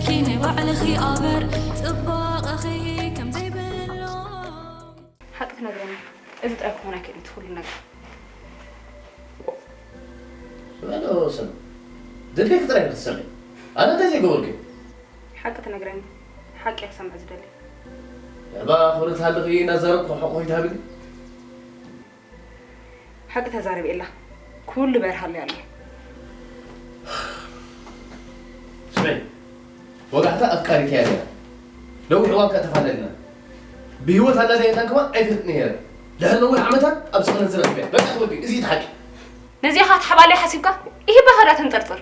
ኪ ናይ ባዕልኺ ኣበር ጽባቐኺ ከም ዘይብሎ ሓቂ ትነግረኒ። እዚ ጥራይ ክኾን ኣይክእልን እቲ ኩሉ ነገር። በሎ ሰብ ድሌክ ጥራይ ክትሰምዒ ኣነ እንታይ ዘይገበርኩ። ሓቂ ትነግረኒ። ሓቂ ክሰምዕ ዝደሊ። እባ ክብረት ሃለኺ እናዛረብኩ ሕቆ ይትሃብኒ። ሓቂ ተዛረቢ የላ ኩሉ በርሃለይ ኣሎ። ስመይ ወጋሕታ ኣፍቃሪት እያ ነይራ። ነዊሕ እዋን ከ ተፋለልና ብህይወት ኣላ ዶ የላን ከማን ኣይፈልጥን ነይረ። ድሕሪ ነዊሕ ዓመታት ኣብ ስቕነት ዝረኽበያ በቃ ትወዲ እዚ እቲ ሓቂ። ነዚኣ ኸዓ ትሓባለይ ሓሲብካ? ኢሂ ባኻ ደኣ ተንጠርጥር።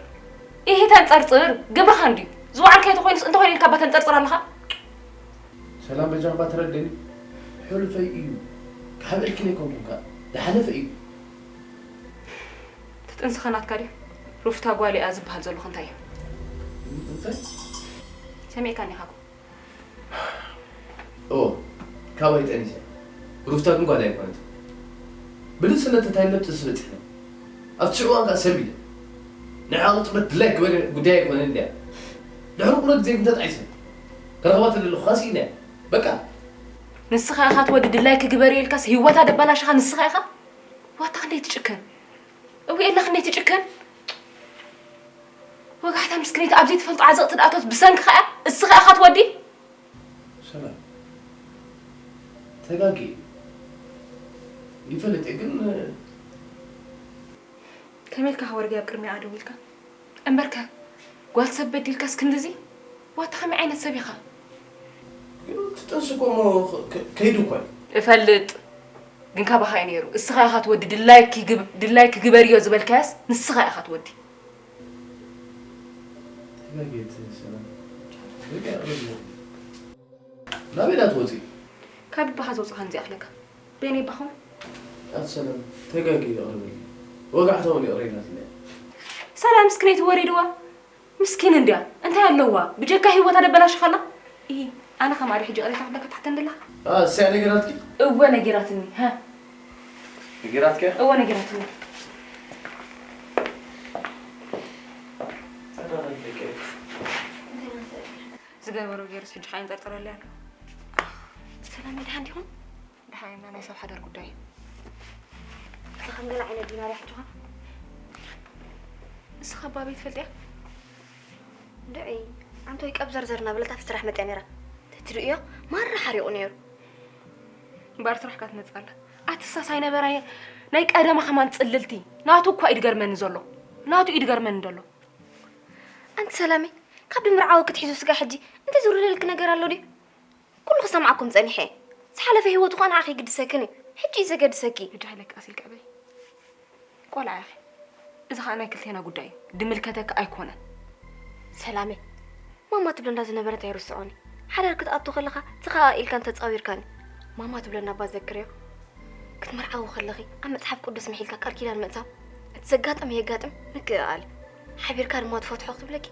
ኢሂ ተንጠርጥር። ግብርኻ እንድዩ። ዝወዓልካዮ ተኾይኑስ እንተኾይኑ ኢልካ እባ ተንጠርጥር ኣለኻ? ሰላም በጃኻ እባ ተረደኒ። ሕሉፈይ እዩ። ክሓብአልክን ኣይኮንኩን ከኣ። ዝሓለፈ እዩ። እቲ ጥንስኻ ናትካ ድዩ? ሩፍታ ጓል እያ ዝበሃል ዘሎ ከ እንታይ እዩ? እንታይ? ሰሚዕካኒ ኢኻ እኮ። እወ፣ ካባይ ጠኒሰ። ሩፍታ ግን ጓል ኣይኮነትን። ብልጽነት እንታይ ኢልና ጥንሲ በጺሕና። ኣብቲ ሽዑ እዋን ከኣ ሰብ ኢለ። ንዓ ቅጽበት ድላይ ክበል ጉዳይ ኣይኮነን እንድያ። ድሕሪ ቁመት ዘይምተጣዒሰ። ክረኽባ ተደለኹ ከኣ ስኢነያ። በቃ። ንስኻ ኢኻ እቲ ወዲ ድላይኪ ግበርዮ ኢልካስ ህይወታ ደባላሽኻ ንስኻ ኢኻ? ዋታ ክንደይ ትጭክን? እውየላ ክንደይ ትጭክን? ወጋሕታ ምስክነይቲ ኣብ ዘይትፈልጦ ዓዘቕቲ ደኣቶት ብሰንክኻ እያ? እስኻ ኢኻ እቲ ወዲ? ሰላም ተጋጊ ይፈልጥ እየ ግን ከመይ ኢልካ ወርዲ ኣብ ቅድሚኣ ደው ኢልካ? እምበርከ ጓል ሰብ በዲልካስ ክንድዚ? ዋታ ከመይ ዓይነት ሰብ ኢኻ? ግን እቲ ጥንሲ እኮ እሞ ከ- ከይዱ እኮ እዩ። እፈልጥ ግን ካባኻ እዩ ነይሩ። እስኻ ኢኻ ትወዲ ድላይኪ ግብ- ድላይኪ ግበርዮ ዝበልካያስ ንስኻ ኢኻ ትወዲ። ተጋጌት ሰላም በቃ ይቕርብልኒ። ናበይ ዳ ትወፂ? ካብ ባኻ ዘውፅኻ እንዚ ኣኽለካ በየነይ ባኹም? ኣቲ ሰላም ተጋጊ ይቕርብልኒ። ወጋሕታ እውን ይቕረ ኢላትኒ እያ። ሰላም ምስክነይቲ ወሪድዋ። ምስኪን እንድያ እንታይ ኣለዋ ብጀካ ህይወታ ደበላሽኻላ። ኢሂ ኣነ ከማሪ ሕጂ ይቕሬታ ክብለካ ትሓተኒ ደለኻ? ኣስያ ነጊራትኪ? እወ ነጊራትኒ። ሃ ነጊራትኪ? እወ ነጊራትኒ። ዝገበሮ ገይሩስ ሕጂ ከኣ ይንጠርጥረለይ ኣሎ። ኣኽ ሰላም ድሓን ዲኹም? ደሓን ኢና ናይ ሰብ ሓዳር ጉዳይ እዩ። እዛ ከም ገለ ዓይነት ዲናር እያ ሕቶኻ? ንስኻ ኣቦ ኣበይ ትፈልጥያ? ድዒ ኣንቶይ ቀብዘርዘር እናበለት ኣብቲ ስራሕ መፅያ ነይራ። ተትርእዮ ማራ ሓሪቑ ነይሩ። እምበኣር ስራሕካ ትመፅእ ኣላ። ኣትሳስ ኣይነበራየ ናይ ቀደማ ከማን ፅልልቲ ናቱ እኳ እዩ ድገርመኒ ዘሎ ናቱ እዩ ድገርመኒ ዘሎ። ኣንቲ ሰላመይ ካብ ድምርዓዊ ክትሒዙ ስጋ ሕጂ እንታይ ዝውርደልኪ ነገር ኣሎ ድዩ? ኩሉ ክሰምዓኩም ጸኒሐ እየ። ዝሓለፈ ህይወቱ ኸኣ ንዓኺ ይግድሰክን እዩ። ሕጂ እዩ ዘገድሰኪ። ግዳ ኢለኪ ቀስ ኢልኪ ዕበዪ። ቆልዓ ኢኺ። እዚ ኸኣ ናይ ክልቴና ጉዳይ እዩ። ድምልከተኪ ኣይኮነን። ሰላመይ፣ ማማ ትብለና ዝነበረት ኣይርስዖን እዩ። ሓዳር ክትኣቱ ከለኻ ትኻ ኢልካን ተጻዊርካን እዩ። ማማ ትብለና እባ ዘክርዮ። ክትምርዓዊ ከለኺ ኣብ መጽሓፍ ቅዱስ ምሒልካ ቃል ኪዳን ምእታው፣ እቲ ዘጋጥም የጋጥም ምክእኣል እዩ። ሓቢርካ ድማ ትፈትሖ ክትብለኪ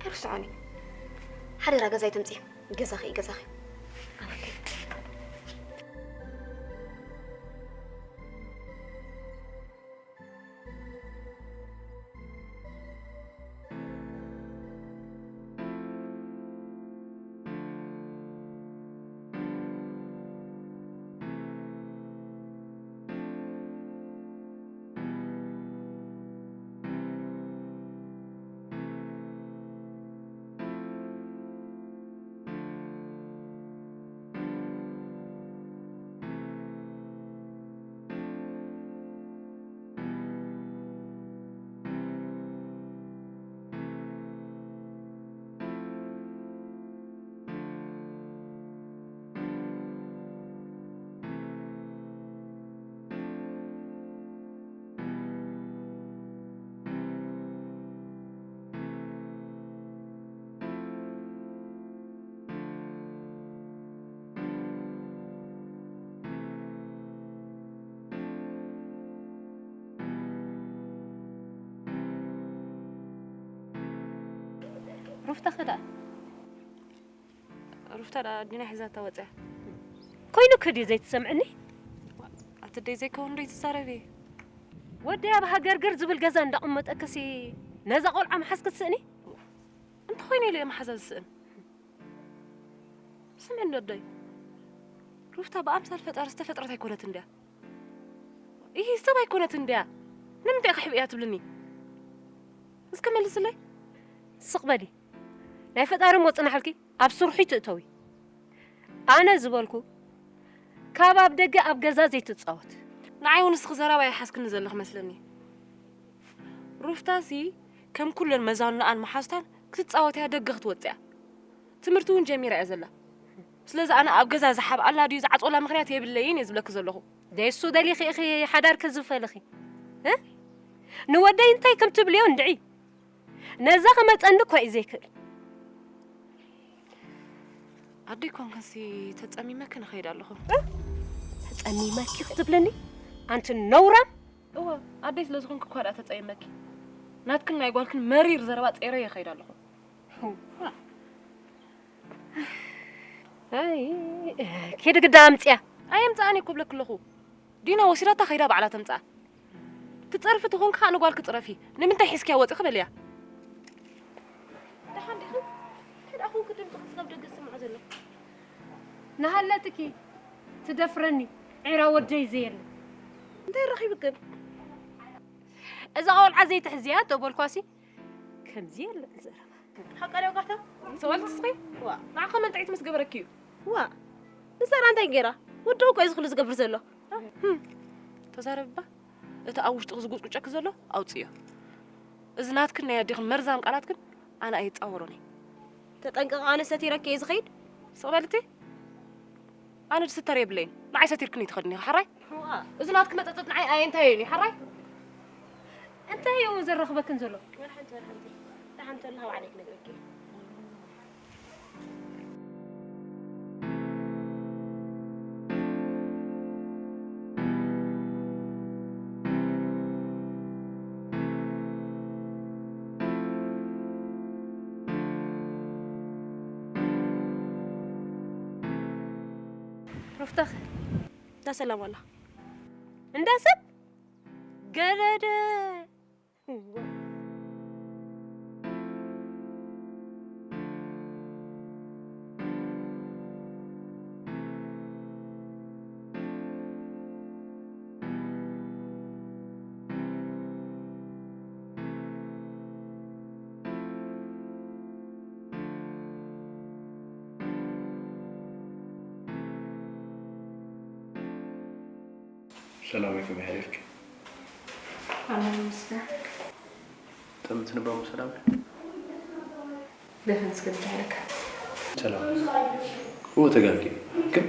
ኣይርስዖን እዩ። ሓደራ ገዛ ኣይተምጽኢ። ገዛኺ እዩ ገዛኺ። ኣበከይ። ሩፍታ ከዳ ሩፍታ ዳ ኣዲና ሒዛታ ወፅያ። ኮይኑኪ ድዩ ዘይትሰምዕኒ? ኣቲ ደይ ዘይከውን ዶ ይትዛረቢ? ወደይ ኣብ ሃገርገር ዝብል ገዛ እንዳቐመጠክሲ ነዛ ቆልዓ ምሓዝ ክትስእኒ? እንተ ኮይኑ ኢለ እየ መሓዛ ዝስእን። ስምዕኒ ወደይ፣ ሩፍታ ብኣምሳል ፈጣሪ ዝተፈጥረት ኣይኮነትን ድያ? ይህ ሰብ ኣይኮነትን ድያ? ንምንታይ ኢኻ ሕብእያ ትብልኒ? እስከ መልስለይ። ስቕ በሊ። ናይ ፈጣሪ እሞ ጽናሕልኪ ኣብ ስርሑ ትእተዊ። ኣነ ዝበልኩ ካብ ኣብ ደገ ኣብ ገዛ ዘይትጻወት። ንዓይ እውን እስኺ ዘረባ ይሓዝክኒ ዘለኺ መስለኒ። ሩፍታሲ ከም ኩለን መዛኑኣን መሓዙታን ክትጻወት እያ ደገ ክትወጽእ እያ። ትምህርቲ እውን ጀሚራ እያ ዘላ። ስለዚ ኣነ ኣብ ገዛ ዝሓብኣላ ድዩ ዝዓጽወላ ምኽንያት የብለይን እየ ዝብለኪ ዘለኹ። ደሱ ደሊኺ ኢኺ ሓዳር ከዝፈልኺ እ ንወደይ እንታይ ከም ትብልዮ እንድዒ። ነዛ ክመጸኒ እኮ እዩ ዘይክእል። ኣደይ ኮንክንሲ ተጸሚመኪ ንኸይድ ኣለኹ። ተጸሚመኪ ክትብለኒ ኣንቲ ነውራም። እወ ኣደይ ስለ ዝኾንኪ እኳ ደኣ ተጸሚመኪ። ናትክን ናይ ጓልክን መሪር ዘረባ ጸይረ ይኸይድ ኣለኹ። ኣይ ኬዲ ግዳ ኣምጽያ። ኣየምጽኣን እኮ ብለኪ ኣለኹ። ዲና ወሲዳታ ከይዳ ባዕላ ተምጽኣ። ትጸርፊ ተኾንኪ ከኣ ንጓልኪ ጽረፊ። ንምንታይ ሒዝክያ ወጺኺ በልያ። ደሓን ዲኺ? እንታይ ደኣ ኮንኪ ድምፅኺ ስጋብ ደገ ዝስማዕ ዘሎ? ናሃለትኪ ትደፍረኒ ዒራ ወደይ ዘየለ። እንታይ ረኺብክን? እዛ ቆልዓ ዘይትሕዝያ ተበልኳሲ ከምዚ የለን ዘረባ። ሓቃ ድያ ጋሕታ? ሰዋልት እስኺ? ዋ። ንዓኻ መልጥዒት ምስ ገበረኪ እዩ። ዋ። ንሰራ እንታይ ገይራ? ወዲ እኮ እዩ ዝኽሉ ዝገብር ዘሎ። ህም። ተዛረብባ። እቲ ኣብ ውሽጥኺ ዝጉጭጉጨኪ ዘሎ ኣውፅእዮ። እዚ ናትክን ናይ ኣዴኽን መርዛም ቃላትክን ኣነ ኣይፃወሮን እየ። ተጠንቀቕ፣ ኣነ ሰቲረኪ እየ ዝኸይድ። ስቕ በልቲ። ኣነ ዝስተር የብለይን። ንዓይ ሰቲርክኒ ትኸድኒ ኢኺ፣ ሓራይ? እዋ። እዚ ናትኪ መጸጸት ንዓይ ኣየንታየን እዩ፣ ሓራይ? እንታይ እዩ ዘራኽበክን ዘሎ? ወላ ሓንቲ፣ ወላ ሓንቲ። ደሓን ተለኻ ባዕለይ ክነግረኪ እየ። ሩፍታኸ? እንዳ ሰላም ዋላ። እንዳ ሰብ? ገለደ። ሰላም፣ ከመይ ሓዲርኪ? ኣነ ይመስገን። ጥምቲ ንባሙ ሰላም? ደህን እስከ ብድሕረካ። ሰላም። እወ ተጋጊ። ግን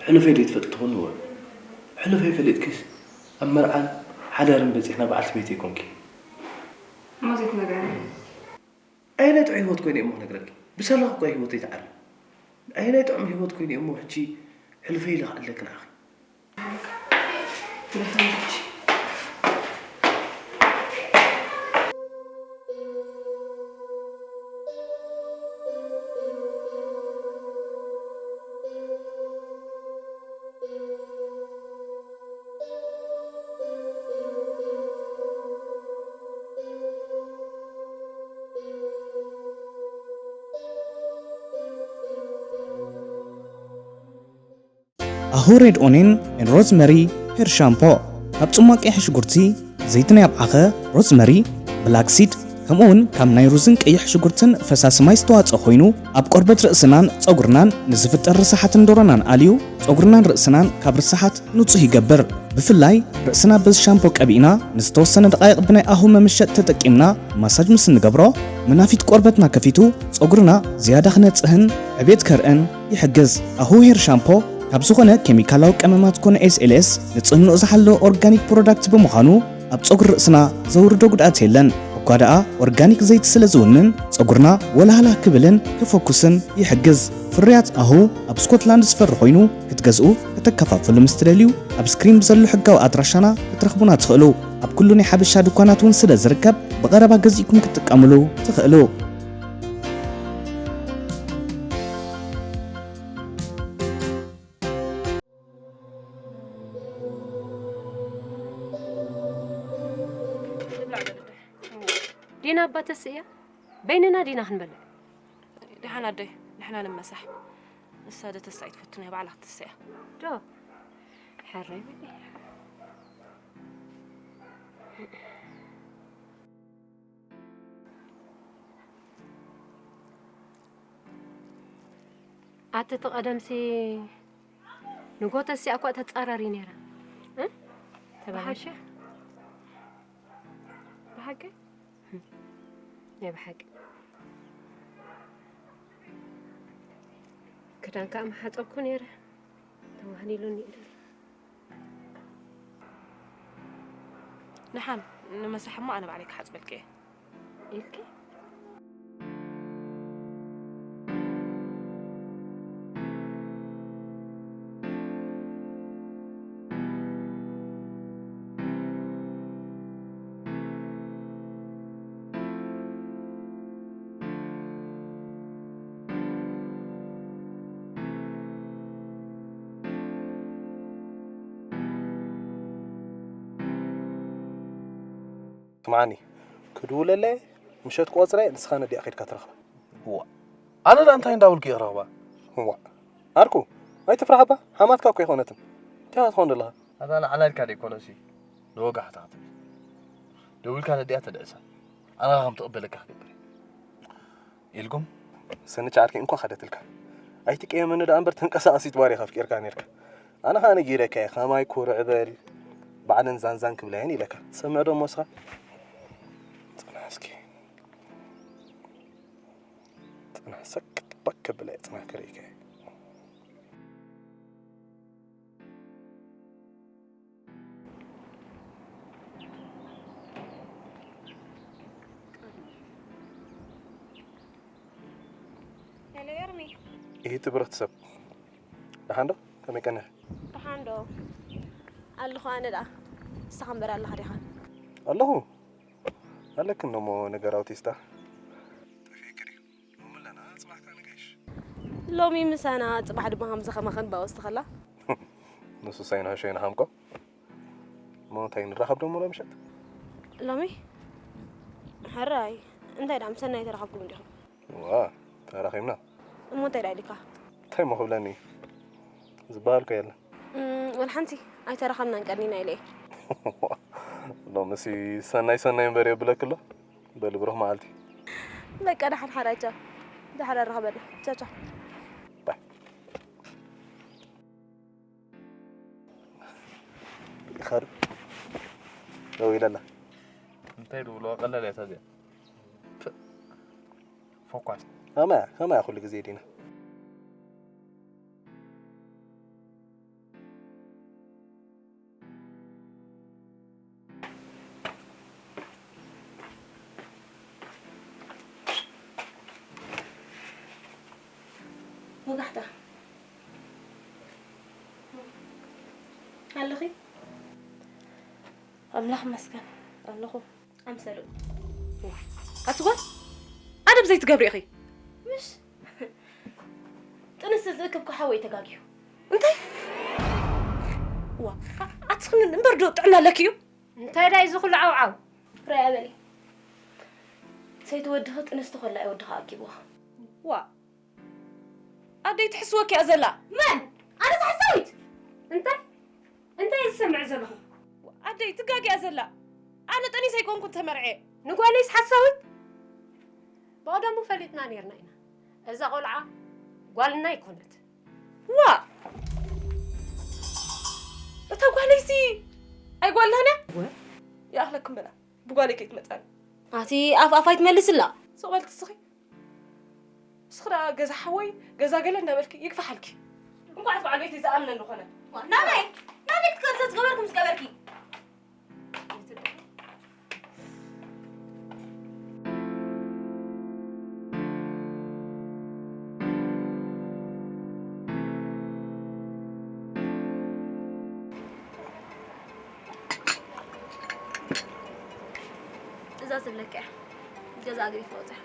ሕሉፈይ ዘይትፈልጢ ትኾኒ እወ። ሕሉፈይ ፈሊጥኪስ ኣብ መርዓን ሓዳርን በጺሕና በዓልቲ ቤተይ ኮንኪ። እሞ ዘይትነግረኒ? ኣየናይ ጥዑይ ህይወት ኮይኑ እሞ ክነግረኪ? ብሰላም እኮ ህይወተይ ትዓሪ። ኣየናይ ጥዑም ህይወት ኮይኑ እሞ ሕጂ ሕሉፈይ ኢለ ክኣለኪ ንዓኺ? ኣሁ ሬድ ኦኔን ኤን ሮዝመሪ ሄር ሻምፖ። ካብ ጽሟቕ ቀይሕ ሽጉርቲ፣ ዘይቲ ናይ ኣብዓኸ፣ ሮዝመሪ፣ ብላክ ሲድ፣ ከምኡ እውን ካብ ናይ ሩዝን ቀይሕ ሽጉርትን ፈሳሲ ማይ ዝተዋጽኦ ኮይኑ፣ ኣብ ቆርበት ርእስናን ጸጉርናን ንዝፍጠር ርሳሓትን ዶሮናን ኣልዩ፣ ጸጉርናን ርእስናን ካብ ርሳሓት ንጹህ ይገብር። ብፍላይ ርእስና በዚ ሻምፖ ቀቢእና ንዝተወሰነ ደቓይቕ ብናይ ኣሁ መምሸጥ ተጠቂምና ማሳጅ ምስ እንገብሮ፣ መናፊት ቆርበትና ከፊቱ ጸጉርና ዝያዳ ክነጽህን ዕቤት ከርእን ይሕግዝ። ኣሁ ሄር ሻምፖ ካብ ዝኾነ ኬሚካላዊ ቀመማት ኮነ ኤስ ኤል ኤስ ንጽህንኡ ዝሓለወ ኦርጋኒክ ፕሮዳክት ብምዃኑ ኣብ ጸጉሪ ርእስና ዘውርዶ ጉድኣት የለን። እኳ ደኣ ኦርጋኒክ ዘይቲ ስለ ዝውንን ጸጉርና ወላህላ ክብልን ክፈኩስን ይሕግዝ። ፍርያት ኣሁ ኣብ ስኮትላንድ ዝፈሪ ኮይኑ ክትገዝኡ ከተከፋፍሉ ምስ ትደልዩ ኣብ ስክሪን ብዘሎ ሕጋዊ ኣድራሻና ክትረኽቡና ትኽእሉ። ኣብ ኩሉ ናይ ሓበሻ ድኳናት እውን ስለ ዝርከብ ብቐረባ ገዚእኩም ክትጥቀምሉ ትኽእሉ። ዲና ኣባ ተስእያ? በይንና ዲና ክንበልዕ? ደሓን ኣደይ፣ ንሕና ንመሳሕ። ንሳ ዶ ተስታይ ትፈቱ፣ ናይ ባዕላ ክትስያ። ዶ? ሕራይ በሊ። ኣቲ እቲ ቀደምሲ ንጎተሲ ኣኳ ተጻራሪ ነይራ። እ? ተበላሸ? ብሓቂ? ናይ ብሓቂ። ክዳን ከኣ ምሓጸብኩ ነይረ። ተዋህሊሉኒ እዩ። ንሓን፣ ንመሳሕ እሞ ኣነ ባዕለይ ክሓጽበልኪ እየ። ኢልኪ? ስምዓኒ፣ ክድውለለይ ምሸት ቆጽረ ንስኻ ነዲኣ ከድካ ትረኽባ። እዋ፣ ኣነ ደኣ እንታይ እንዳበልኩ እየ ክረኽባ? እዋ፣ ዓርኩ፣ ኣይትፍራሕባ፣ ሓማትካ እኮ ኣይኮነትን። እንታይ ኢኻ ትኸውን ዘለኻ? ኣታ ንዓና ኢልካ ደይኮነሲ፣ ንወጋሕታ ክትብል። ደዊልካ ነዲኣ ተድዕሳ፣ ኣነ ከም ትቕበለካ ክገብር እየ። ኢልኩም? ሰንቻ ዓርከይ እንኳ ኸደትልካ። ኣይትቀየመኒ ደኣ እምበር ተንቀሳቐሲት ባር ኢኻ ኣፍቂርካ ኔርካ። ኣነ ኸኣ ነጊረካ እየ፣ ኸማይ ኩርዕ በል፣ ባዕለን ዛንዛን ክብላ እየን ኢለካ። ትሰምዕ ዶ እሞ እስኻ? ጽናሕ እስኪ። ጽናሕ ሰክት ባክ ከብላ እየ፣ ጽናሕ ክርእየካ እየ። ሄሎ ኤርሚ። ይህቲ ብርኽቲ ሰብ። ደሓን ዶ? ከመይ ቀኒኺ? ደሓን ዶ? ኣለኹ ኣነ ደኣ። ንስኻ እምበር ኣለኻ ዲኻ? ኣለኹ። ኣለክን እሞ ነገር ኣውቲስታ። ጠፊእኪ ድዩ? ሎሚ ኣለና፣ ጽባሕ ከኣ ንገይሽ። ሎሚ ምሳና፣ ጽባሕ ድማ ከምዚ ከማኽን ባወስቲ ከላ። ንሱስ ኣይንሕሾ ይንሓምቆ። እሞ እንታይ ንራኸብ ዶ እሞ ሎሚ ምሸት? ሎሚ? ሕራይ፣ እንታይ ደኣ ምስ ሰናይ ተራኸብኩም እንዲኹም? ዋ፣ ተራኺብና። እሞ እንታይ ደኣ ኢልካ? እንታይ እሞ ክብለኒ እዩ? ዝበሃል እኮ የለን። እም፣ ወላ ሓንቲ ኣይተራኸብናን ቀኒና ኢለ እየ። ሎምሲ ሰናይ ሰናይ እምበር የብለኪ ኣሎ። በሊ ብሩኽ መዓልቲ። በቃ ደሓን ሓራይ ቻው። ደሓን ኣራኸበና። ቻው ቻው። ባይ። ይኸዱ። ደው ኢለላ። እንታይ ድብሎ ቀላል እያ እዚኣ። ፎኳስ። ከማያ፣ ከማያ ኩሉ ግዜ ዲና። ወጋሕታ። ኣለኺ? ኣምላኽ ይመስገን ኣለኹ። ኣምሰሉ። ኣቲ ጓል፣ ኣደብ ዘይትገብሪ ኢኺ። ምሽ ጥንሲ ዝእክብ እኮ ሓወይ ተጋግዩ። እንታይ? ዋ፣ ኣ-፣ ኣቲ ኽንን እምበር ዶ ጥዕና ኣለኪ እዩ? እንታይ ዳይ እዚ ኩሉ ዓውዓው? ራያ በሊ። ሰይቲ ወድኺ ጥንስቲ ኮላ እዩ ወድኻ ኣኪብዋ። ዋ፣ ኣደይ ትሕስወኪ እያ ዘላ። መን? ኣነ ሓሳዊት? እንታይ? እንታይ ዝሰምዕ ዘለኹ? ኣደይ ትጋጊ እያ ዘላ። ኣነ ጠኒሰ ኣይኮንኩን ተመርዕየ። ንጓለይስ ሓሳዊት? ብቐደሙ ፈሊጥና ኔርና ኢና። እዛ ቆልዓ ጓልና ኣይኮነት። ዋ! እታ ጓለይሲ ኣይጓልናን እያ? ወ? ይኣኽለክም በላ። ብጓለይ ከይትመጻኒ። ኣቲ ኣፍ ኣፍ ኣይትመልስላ። ስቕ በልቲ እስኺ። እስኺ ደኣ ገዛ ሓወይ፣ ገዛ ገለ እንዳበልኪ ይግፋሓልኪ። እንኳዕ እቲ በዓል ቤተይ ዝኣምነኒ ኮነ። ዋ፣ ናበይ? ናበይ ክትከዲ ዝገበርኩ ምስ ገበርኪ? እዛ ዘለካ እያ። ገዛ ገዲፋ ወፂኣ።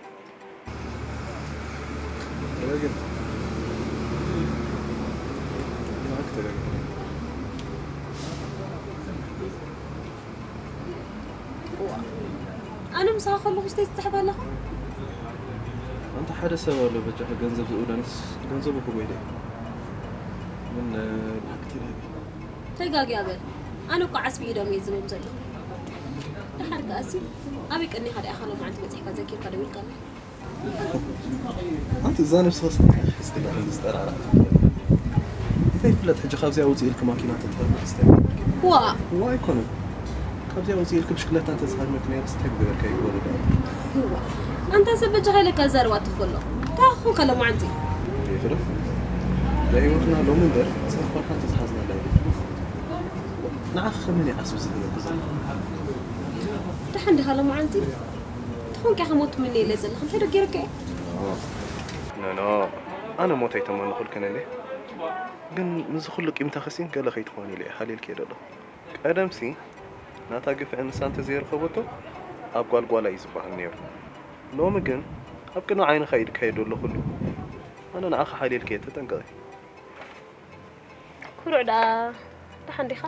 ግን ኣነ ምሳኻ ከለኹ ሽተይ ትፅሕፍ ኣለኻ? ሓደ ሰብ ኣሎ በጃኻ ገንዘብ ዝእውዳንስ ገንዘቡ ክቦ ኢለ። ምን ብሓቂ ተጋጊ። ተጋጊያ በል። ኣነ እኮ ዓስቢ ኢዶም እየ ዝብም ዘለኹ። ደሓር ከኣሲ ኣበይ ቀኒኻ ደኣ ኢኻ ሎማዓንቲ በጺሕካ ዘኪርካ ደው ኢልካኒ? ኣንቲ እዛ ነብስኻ ስምካ ሒዝክላ ከም ዝጠራራ። እንታይ ይፍለጥ ሕጂ ካብዚኣ ውፅእ ኢልክ ማኪና ተትኸድ ስታይ ዋ ዋ ኣይኮነን። ካብዚኣ ውፅእ ኢልክ ብሽክለታ እንተዝኸድ መኪና ስታይ ብገበርካ ይወረዳ። ኣንታ ሰብ በጃኻ ኢለካ ኣዛርባ ትፈሎ እንታይ ኾንካ ሎማዓንቲ? ይፍረ ለህይወትና ሎሚ እምበር ዝኸፈርካ እንተዝሓዝና ላ ንዓኽ ከመን ይዓስብ ዝህበክ ዘሎ ደሓን ዲኻ ሎማዓንቲ? ትኾንካ ከሞት ምን ኢለ ዘለኹ እንታይ ዶ ገይረካ እየ? ኖኖ ኣነ ሞት ኣይተመንኹልክን እንዴ ግን ምስዚ ኩሉ ቂምታ ኸሲን ገለ ከይትኾን ኢለ እየ ሓልየልክዮ ዘለኹ ቀደምሲ ናታ ግፍዒ ንሳ እንተዘይረኸበቶ ኣብ ጓልጓላ እዩ ዝበሃል ነይሩ ሎሚ ግን ኣብ ቅድሚ ዓይንኻ እዩ ዝካየድ ዘሎ ኩሉ ኣነ ንዓኻ ሓልየልክየ ተጠንቀቒ ኩሩዕ ደኣ ደሓን ዲኻ?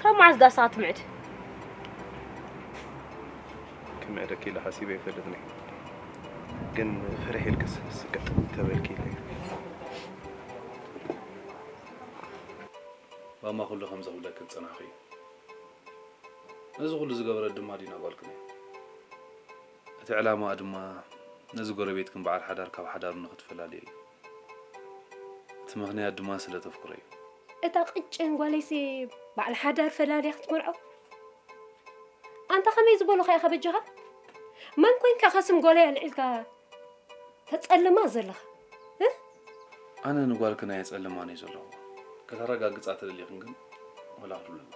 ካብ መዓዝ ደኣ ንስኻ ትምዕድ? ክምዕደኪ ኢለ ሓሲበ ኣይፈልጥን እየ ግን ፍርሕ ኢልክስ ስቅጥ እንተበልኪ ኢለ እየ ማማ ኩሉ ከምዚ ክብለኪ ዝጸናሕኩ እዩ ነዚ ኩሉ ዝገበረት ድማ ዲና ጓልክን እያ እቲ ዕላማኣ ድማ ነዚ ጎረቤትክን በዓል ሓዳር ካብ ሓዳሩ ንኽትፈላልዮ እዩ እቲ ምኽንያት ድማ ስለ ተፍቅሮ እዩ እታ ቅጭን ጓለይሲ በዓል ሓዳር ፈላልያ ክትመርዖ ኣንታ ከመይ ዝበሉኻ ኢኻ በጃኻ መን ኮንካ ኢኻ ስም ጓለይ ኣልዒልካ ተጸልማ ዘለኻ ኣነ ንጓልክን ኣየጸልማን እየ ዘለኹ ከተረጋግጻ ተደሊኽን ግን ወላ ክትብለና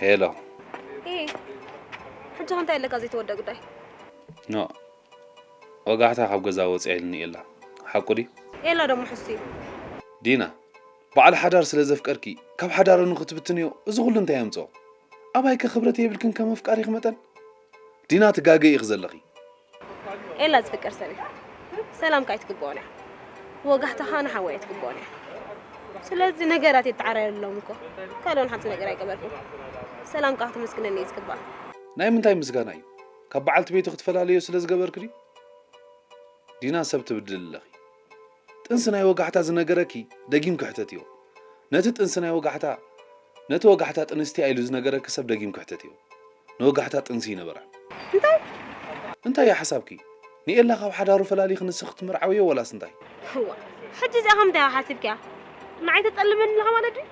ሄሎ። ኢ ሕጂ እንታይ ኣለካ ዘይተወደ ጉዳይ? ኖ ወጋሕታ ካብ ገዛ ወፅያ ኢልኒ ኤላ። ሓቁ ድዩ? ኤላ ደሞ ሕሱ እዩ። ዲና፣ በዓል ሓዳር ስለ ዘፍቀርኪ ካብ ሓዳሩ ንክትብትንዮ እዚ ኩሉ እንታይ ኣምፅኦ? ኣባይከ ክብረት የብልክን ከም ኣፍቃሪኺ መጠን? ዲና ትጋገ ኢኺ ዘለኺ። ኤላ ዝፍቀር ሰብ እዩ። ሰላም ከኣ ኣይትግብኦን እያ። ወጋሕታ ከኣ ንሓወይ ኣይትግብኦን እያ። ስለዚ ነገራት የተዓራረሎም እኮ። ካልኦን ሓንቲ ነገር ኣይገበርኩን። ሰላም ከኣ ክትመስግነኒ እዩ ዝግባእ። ናይ ምንታይ ምስጋና እዩ? ካብ በዓልቲ ቤቱ ክትፈላለዮ ስለ ዝገበርኪ ድዩ? ዲና ሰብ ትብድሊ ኣለኺ። ጥንሲ ናይ ወጋሕታ ዝነገረኪ ደጊምኪ ሕተትዮ። ነቲ ጥንሲ ናይ ወጋሕታ ነቲ ወጋሕታ ጥንስቲ ኢሉ ዝነገረኪ ሰብ ደጊምኪ ሕተትዮ። ንወጋሕታ ጥንሲ ይነበራ። እንታይ? እንታይ እዩ ሓሳብኪ? ንኤላ ካብ ሓዳሩ ፈላሊኺ ንስኺ ክትምርዓውዮ ወላስ እንታይ? እዋ፣ ሕጂ እዚኣ ከም እንታይ ሓሲብክያ? ንዓይ ተጸልመኒ ኣለኻ ማለት ድዩ?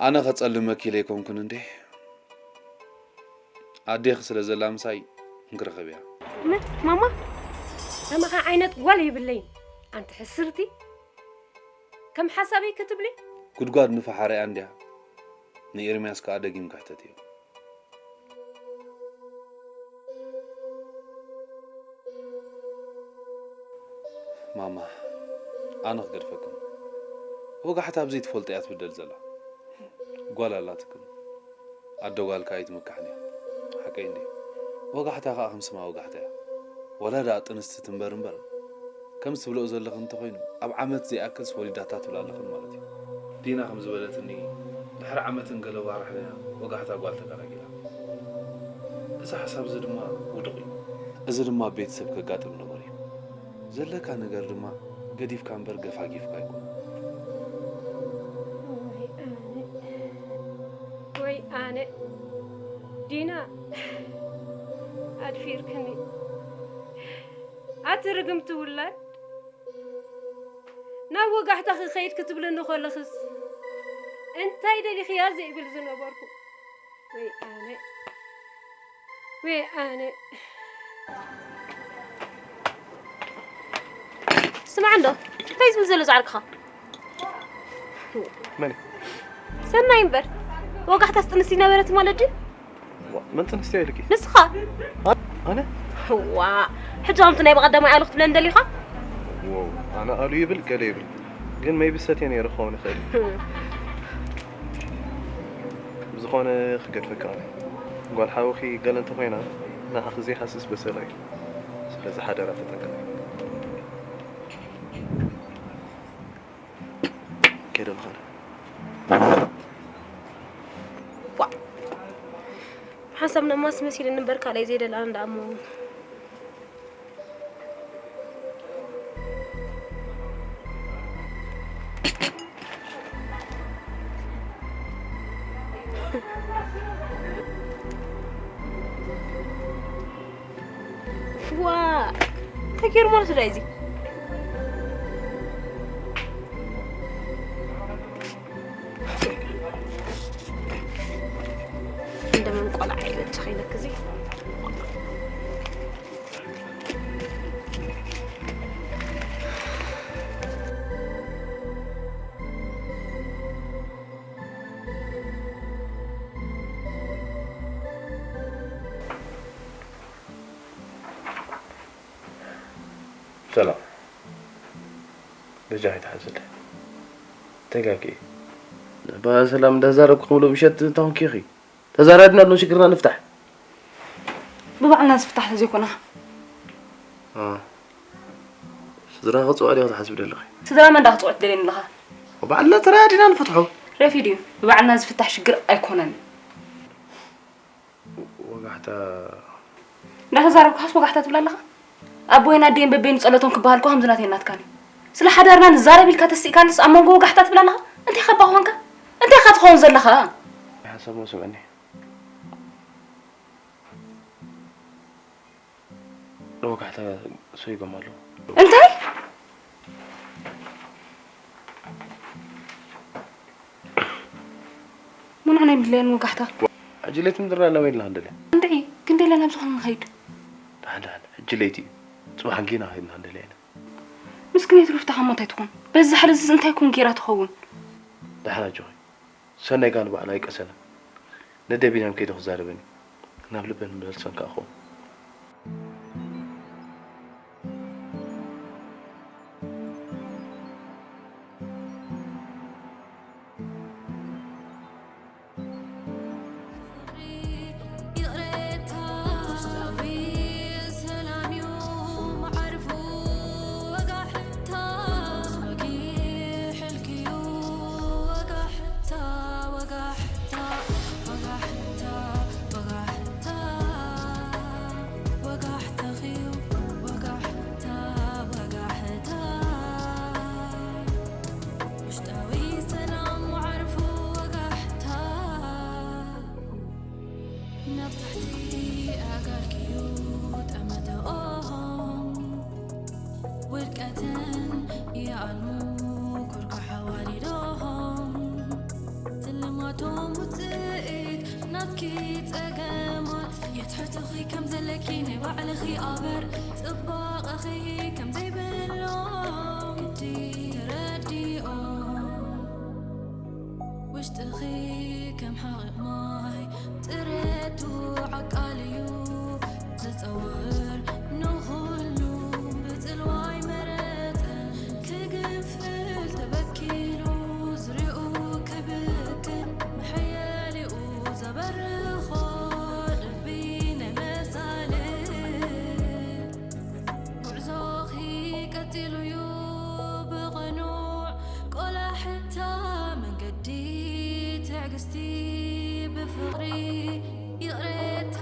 ኣነ ከጸልመኪ ኢለ ኣይኮንኩን እንዴ። ኣዴኺ ስለ ዘላ ምሳይ እንክረኸብያ። ምን? ማማ? ከማኻ ዓይነት ጓል የብለይን። ኣንቲ ሕስርቲ። ከም ሓሳበይ ክትብሊ? ጉድጓድ ንፈሓረያ እንድያ። ንኤርምያስ ከኣ ደጊምኪ ሕተትዮ። ማማ፣ ኣነ ክገድፈክን። ወጋሕታ ኣብ ዘይትፈልጦ እያ ትብደል ዘላ። ጓል ኣላትክን። ኣደ ጓልካ ኣይትምካሕን እያ። ሓቀይ እንድየ። ወጋሕታ ከኣ ከም ስማ ወጋሕታ እያ። ዋላ ደኣ ጥንስቲ ትንበር እምበር፣ ከምዚ ትብልኦ ዘለኽን እንተኾይኑ፣ ኣብ ዓመት ዘይኣክልስ ወሊዳታ ትብላ ኣለኽን ማለት እዩ። ዲና ከም ዝበለትኒ፣ ድሕሪ ዓመትን ገለ ዋርሕን እያ ወጋሕታ ጓል ተገላጊላ። እዚ ሓሳብ እዚ ድማ ውዱቕ እዩ። እዚ ድማ ኣብ ቤተሰብ ከጋጥም ንቡር እዩ። ዘለካ ነገር ድማ ገዲፍካ እምበር ገፋጊፍካ ኣይኮነን። ወይ ኣነ ዲና ኣድፊርክኒ ኣቲ ርግምቲ ውላድ ናብ ወጋሕታ ክኸይድ ክትብለኒ ከለኽስ እንታይ ደሊኽያ ዘይብል ዝነበርኩ ወይ ኣነ ወይ ኣነ ስማዕ እንዶ እንታይ ዝብል ዘሎ ዛዕርክኻ መን ሰናይ እምበር ወጋሕታስ ጥንሲ ነበረት ማለት ድዩ መን ተነስቲ ኢልኪ? ንስኻ ኣነ? ዋ ሕጂ ከምቲ ናይ በቐደማይ ኣሉ ክትብለኒ ደሊኻ? ዋው ኣነ ኣሉ ይብል ገለ ይብል ግን ሜቢ ሰትየ ነይረ ክኸውን ይኽእል እዩ። ብዝኾነ ክገድፈካ እየ። ጓል ሓውኺ ገለ እንተኾይና ንዓኺ ዘይሃስስ በሰላ እዩ። ስለዚ ሓደራ ተጠንቀቕ። ከይደ ምዃነ ዋ ሓሳብ ነማስ መሲልኒ እምበር ካልኣይ ዘይደልኣን ደኣ እሞ ዋ እንታይ ገይሩ ማለት ዳ እዚ እንደምን ቆልዓ ይበትኽ ኢለክ እዚ ሰላም በጃኺ ተሓዝለይ ተጋጊ በሰላም እንዳዛረብኩ ክምሉ ብሸት እንታኹም ኪኺ ተዛራድና ኣሎ ሽግርና ንፍታሕ ብባዕልና ዝፍታሕ ተዘይኮና ስድራ ክፅውዕ ዲኹ ትሓስብ ደለኺ ስድራ መን ዳ ክፅውዕ ትደልየኒ ኣለኻ ባዕልና ተራዲና ንፈትሖ ረፊድ እዩ ብባዕልና ዝፍታሕ ሽግር ኣይኮነን ወጋሕታ እንዳተዛረብካስ ወጋሕታ ትብላ ኣለኻ ኣቦይን ኣደይን በበይኑ ጸሎቶም ክበሃል እኮ ከምዚ ናተይ ናትካን እዩ ስለ ሓዳርና ንዛረብ ኢልካ ተስኢካንስ ኣብ መንጎ ወጋሕታ ትብላ ኣለኻ እንታይ ከባ ኾንካ እንታይ ኢኻ ትኸውን ዘለኻ ሓሳብ ስምዕኒ ወጋሕታ ሰይጎም ኣለዉ እንታይ ምንዕ ናይ ምድለየን ወጋሕታ ሕጂ ለይቲ ምድራ ኣለበ ኢልና ክንደልያ እንድዒ ክንደለ ናብ ዝኾነ ንኸይድ ደሓን ደሓን ሕጂ ለይቲ እዩ ጽባሕ ጌና ከይድና ክንደልያ ኢና ምስክነይ ትሩፍታ ከሞ እንታይ ትኾን በዚ ሓለዝስ እንታይ ኮን ጌራ ትኸውን ደሓን ኣጆኺ ሰናይ ጋር ንባዕሉ ኣይቀሰለን ነደቢናም ከይዱ ክዛረበኒ ናብ ልበን መልሰን ከዓ ኸውን ናብ ታሕቲ ኣጋርክዩ ጠመተኦም ውድቀትን ይኣልሙ ኩርኩሕ ኣዋሪዶም ስልማቶም ውፅኢት ናትኪ ፀገማት የትሕትኺ ከም ዘለኪ ናይ ባዕልኺ ኣበር ፅባቐኺ ከም ዘይብሎም ግዲ ተረዲኦም ውሽጥኺ ከም ሓቒቕ ማይ ጥረቱ ዓቃል እዩ ዝጸውር ንኹሉ ብጽልዋይ መረጸ ክግፍል ተበኪሉ ዝሪኡ ክብክን መሐየሊኡ ዘበርኾ ልቢ ናይ መሳልል ጉዕዞኺ ቀጺሉ'ዩ ብቕኑዕ ቆላሕታ መንገዲ ትዕግስቲ ብፍቕሪ ይቕሬታ